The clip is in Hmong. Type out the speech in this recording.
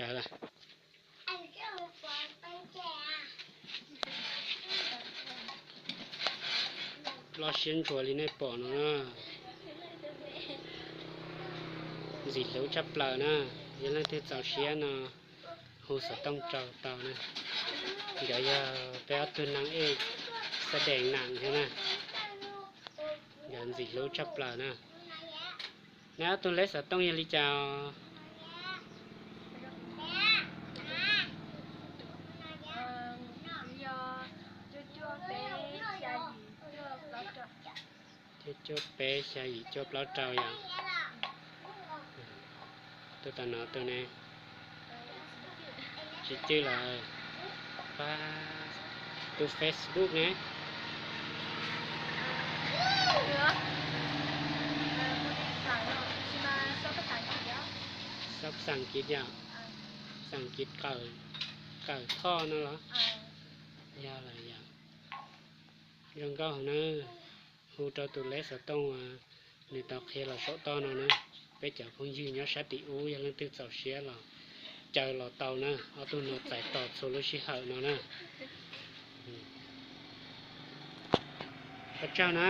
Sawv daws, loj siab ntshua li nej pom no na. Ntxim hlub tshaj plaws na. Yog leej twg txaus siab no hu xov tooj rau tau na. Nkawd yog peb ob tug neeg ej xab dees nam thiab na. Nkawd ntxim hlub tshaj plaws na. Neb ob tug leb xov tooj yog li cas? Cuaj peb xya yim cuaj plaub rau yom. Tus tom no tus ne? Tsis cwj lawm. Pab, tus Facebook ne? Xab xas kiv yom. Xas kiv Kawm Thoj no los? Yog lawm yom. Zoo nkauj heev na. Hu rau tus leb xov tooj uas nws tau qhia los saum toj no na. Peb cov phooj ywg nyob sab tim ub yog leej twg txaus siab los caw los tau na. Ob tug no txais tos txhua lub sij hawm no na. Ua tsaug na.